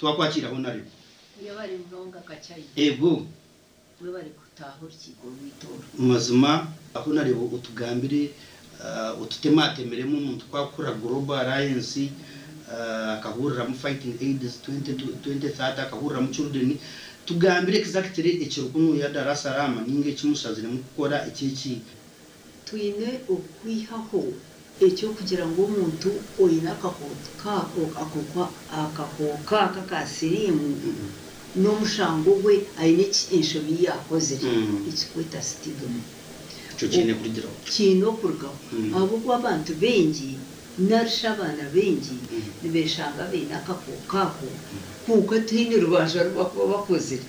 Twakwakiira Honarebo. Yebare munonga Kachaina. Ego. Webare kutaaha orukiiko rwaitu oru. Mazima Honarebo otugambire otutematemeremu omuntu ku akuhurira Global Alliance akahuriramu Fighting AIDS 2030 akahuriramu Children tugambire exactly ekiri kunuya Dar es Salaam ninga eki mushaziremu kukora eki eki. Twine okwihaho eky'okugira ngu omuntu oine akakooko aka aka siriimu n'omushango gwe aine enshobi ei yaakozire, ekirikweta stigma. Ekyo kiine kurugiraho. Kiine okurugaho ahabw'okuba abantu baingi nari shi abaana baingi nibeeshanga baine akakooko ako kwonka tihaine rubanja ru barikuba bakozire.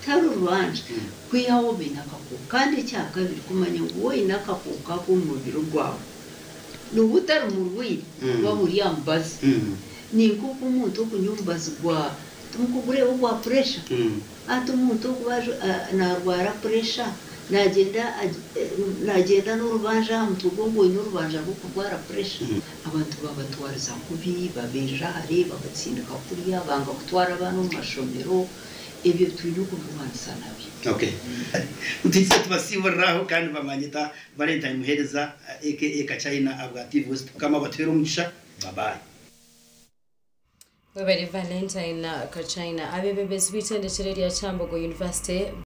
Tihariho rubanja kwihaho baine akakooko. Kandi ekyakabiri kumanya ngu waaba oine akakooko ako omu mubiri gwawe nooba otari murwaire waaba ori aha mubazi. Ni nk'oku omuntu orikunywa omubazi gwa timurikugureeba ogwa puresha? Hati omuntu orikuba naarwara puresha Nagyenda nagyenda n'orubanja aha mutwe gwe ngu oine orubanja rw'okurwara puresha. Abantu babatwariza kubi, babairira hare, babatsindika kuriya, banga kutwara abaana omu mashomero, ebyo twine okubirwanisa nabyo. Okay. Nitwija tubasiiburire aho kandi bamanyeta Valentine Muhereza aka Kachina abwa TV West. Mukama abatuhere omugisha. Bye bye. Webare Valentine Kachina. Abeebembezi b'eitendekero erya Kyambogo University.